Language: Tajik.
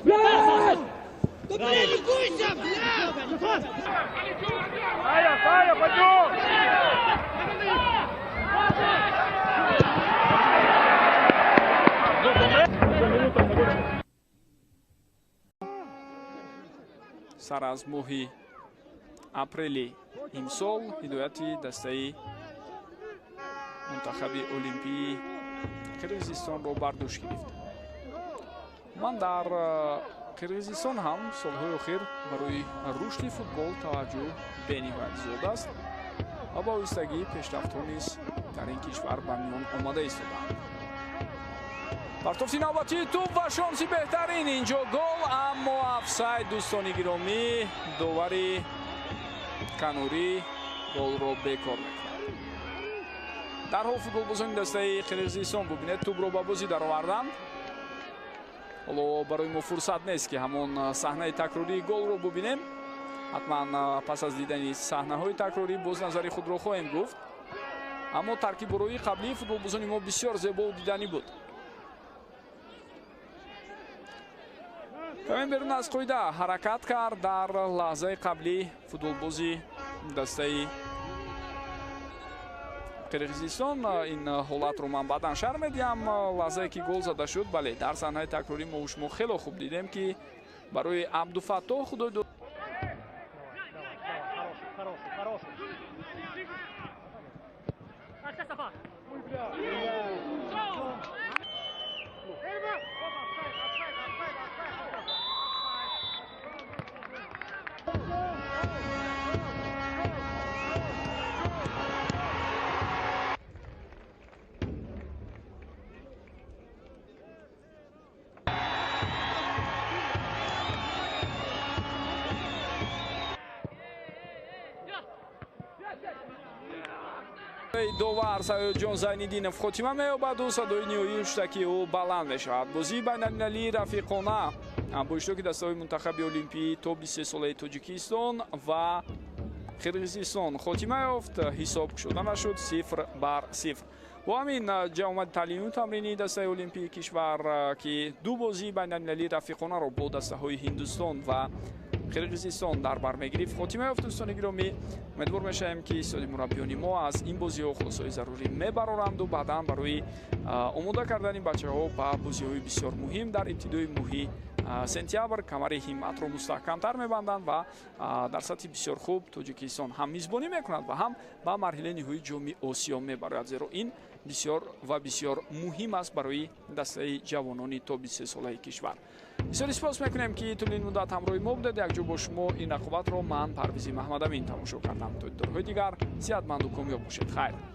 Сар аз моҳи апрели имсол ҳидояти дастаи мунтахаби олимпии Қирғизистонро бар дӯш гирифт. Ман дар Қирғизистон ҳам солҳои охир барои рушди футбол таваҷҷӯҳ бениҳоят зиёд аст ва ба оҳистагӣ пешрафтҳо низ дар ин кишвар ба миён омада истодаанд. Партофти навбатии тӯб ва шонси беҳтарин, инҷо гол, аммо офсайд. Дӯстони гиромӣ, довари канорӣ голро бекор мекунад. Дарҳол футболбозони дастаи Қирғизистон, бубинед, тӯбро ба бозӣ дароварданд. Ҳоло барои мо фурсат нест, ки ҳамон саҳнаи такрории голро бубинем. Ҳатман пас аз дидани саҳнаҳои такрорӣ боз назари худро хоҳем гуфт. Аммо таркибороии қаблии футболбозони мо бисёр зебову диданӣ буд. Каме берун аз қоида ҳаракат кард дар лаҳзаи қаблӣ футболбози дастаи Қирғизистон. Ин ҳолатро ман баъдан шарҳ медиҳам. Лаҳзае ки гол зада шуд, бале, дар саҳнаи такрорӣ мо шумо хело хуб дидем, ки барои Абдуфаттоҳ Худой довар Саёдҷон Зайниддинов хотима меёбаду садои ниҳоии ҳуштаки ӯ баланд мешавад. Бозии байналмилалии рафиқона бо иштироки дастаҳои мунтахаби олимпии то 23-солаи Тоҷикистон ва Қирғизистон хотима ёфт. Ҳисоб кушода нашуд, 0-0. Бо ҳамин ҷамъомади таълимию тамринии дастаи олимпии кишвар, ки ду бозии байналмилалии рафиқонаро бо дастаҳои Ҳиндустон ва Қирғизистон дар бар мегирифт, хотима ёфт. Дӯстони гиромӣ, умедвор мешавем, ки истоди мураббиёни мо аз ин бозиҳо хулосаҳои зарурӣ мебароранду баъдан барои омода кардани бачаҳо ба бозиҳои бисёр муҳим дар ибтидои моҳи сентябр камари ҳимматро мустаҳкамтар мебанданд ва дар сатҳи бисёр хуб Тоҷикистон ҳам мизбонӣ мекунад ва ҳам ба марҳилаи ниҳоии ҷоми Осиё мебарояд, зеро ин бисёр ва бисёр муҳим аст барои дастаи ҷавонони то 23-солаи кишвар. Бисёр сипос мекунем, ки тӯли ин муддат ҳамроҳи мо будед. Якҷо бо шумо ин рақобатро ман, Парвизи Маҳмадамин, тамошо кардам. То дидорҳои дигар сиҳатманду комёб бошед. Хайр.